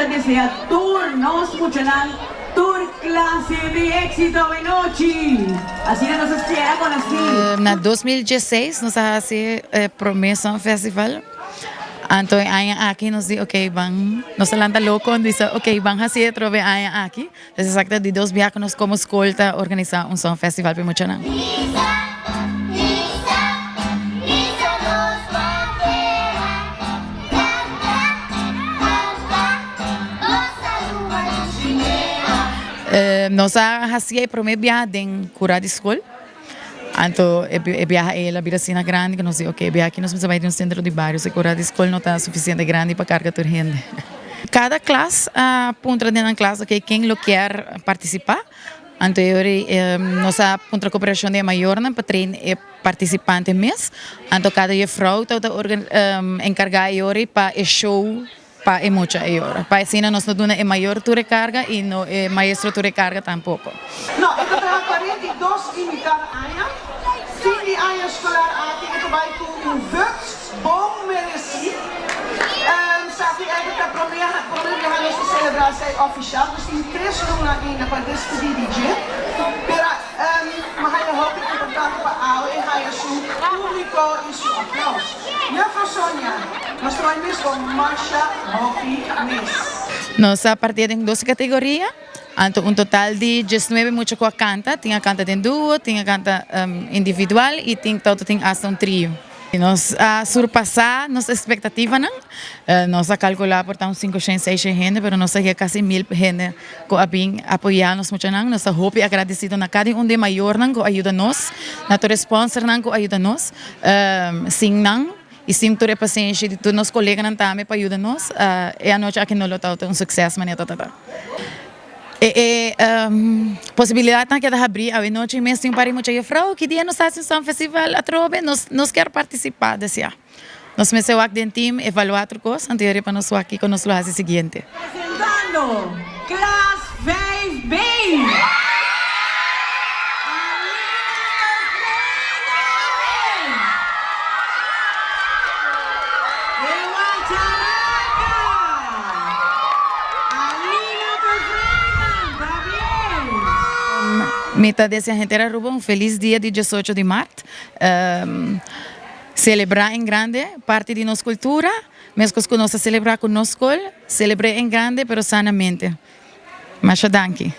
desea tur nos muchanan tur clase di exito awenochi. Asina nos a cera conoci. Na 2016 nos a haci e prome Song Festival. Anto e aña aki nos di ok ban nos a lanta loco en bisa ok ban haci atrobe e aña aki. Entonces esaki ta di dos biaha cu nos como scol ta organisa un Song Festival pa e muchanan. Nos a haci e prome biaha den cura di scol. Anto e biaha ei el a bira asina grandi ku nos di oke e biaha aki nos mester bai den un sentro di bario si ora di skol no ta sufisiente grandi pa karga tur hende. Kada klas a puntra den nan klas oke ken lo kier partisipá anto e ora ei nos a puntra koperashon di e mayornan pa train e partisipante mes anto kada jefrou tabata enkargá e ora ei pa e show Pa e mucha e ora. Pa asina nos no duna e mayor tur e carga y no e maestro tur e carga tampoco. No, e ta traha 42 y mitar aña. Fin di aña escolar aki e ta bai cu un vut bon mereci. Esaki eigenlijk ta prome prome biaha nos ta celebra esey oficial. Nos tin tres luna ainda pa despedi di dje. Pero mi haya hopi importante pa awe e haya su publico y su aplaus. Juffrouw Sonia, nos ta bai mes bo masha hopi mes. Nos a partia den dos categoria, anto un total di diesnuebe mucha cu a canta, tin a canta den duo, tin a canta individual y tin tawata tin hasta un trio. Nos a surpasa nos expectativanan, nos a calcula por ta un cinco shen, seis shen hende, pero nos a hia casi mil hende cu a bin apoya nos muchanan. Nos ta hopi agradecido na cada un di e mayornan cu a yuda nos, na tur e sponsornan cu a yuda nos. Sin nan y sin tur e pasenshi di tur nos coleganan tambe pa yuda nos, e anochi aki no lo tabata un succes manera ta tabata. E posibilidadnan keda habri awe nochi mes tin un par di mucha jefrouw ki dia nos ta haci un Song Festival atrobe nos kier participa decia. Nos mester wak den team evalua tur cos anto yori pa nos wak kico nos lo haci siguiente. Presentando Klas 5B, Alina Tevreden! E Wacharaca! Alina Tevreden, pabien! Mi ta desea henter Aruba un feliz dia di diesocho di mart. Selebrá en grande parti di nos kultura, meskos ku nos ta selebrá ku nos skol, selebr'é en grande pero sanamente. Masha danki.